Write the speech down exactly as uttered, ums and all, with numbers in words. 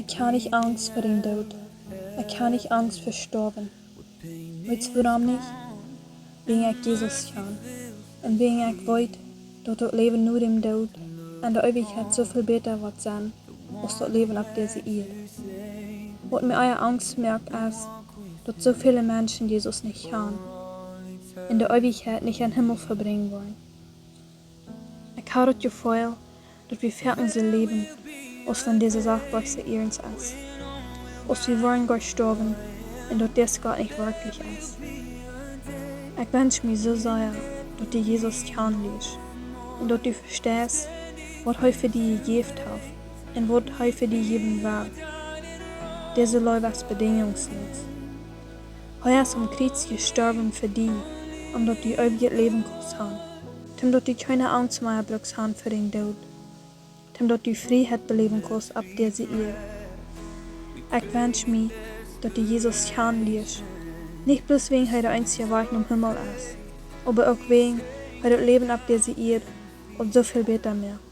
Ekj ha nich Angst fa dän Doot. Ekj ha nich Angst fa stoawen. Weetst wuarom nich? Wäajen ekj Jesus kjan. Un wäajen ekj weet, daut daut Läwen no däm Doot en de Eewichkjeit soo väl bäta woat sennen aus daut Läwen opp dise Ieed. Waut mie ea Angst moakt es, daut soo väle Menschen Jesus nich kjanen, en de Eewichkjeit nich em Himmel vebrinjen woaren. Ekj ha daut Jefeel, daut wie foaken soo läwen, aus wan dise Sach bloos soo iernst es, aus wie woaren goa stoawen un daut dis Gott nich werkjlich es. Ekj wensch mie soo sea, daut du Jesus kjanen lieescht un daut du vesteist, waut hee fa die jejäft haft un waut hee fa die jäwen well. Dise Leew es bedinjungsloos. Hee es aum Kjriez jestorwen fa die, om daut du eewjet Läwen kaust han, om daut du kjeene Angst mea brukst han fa dän Doot, om daut du Frieheit beläwen kaust opp dise Ieed. Ekj wensch mie, daut du Jesus kjanen lieescht, nich bloos wäajen hee de eensje Wajch nom Himmel es, oba uk wäajen hee daut Läwen opp dise Ieed aul soo väl bäta moakt.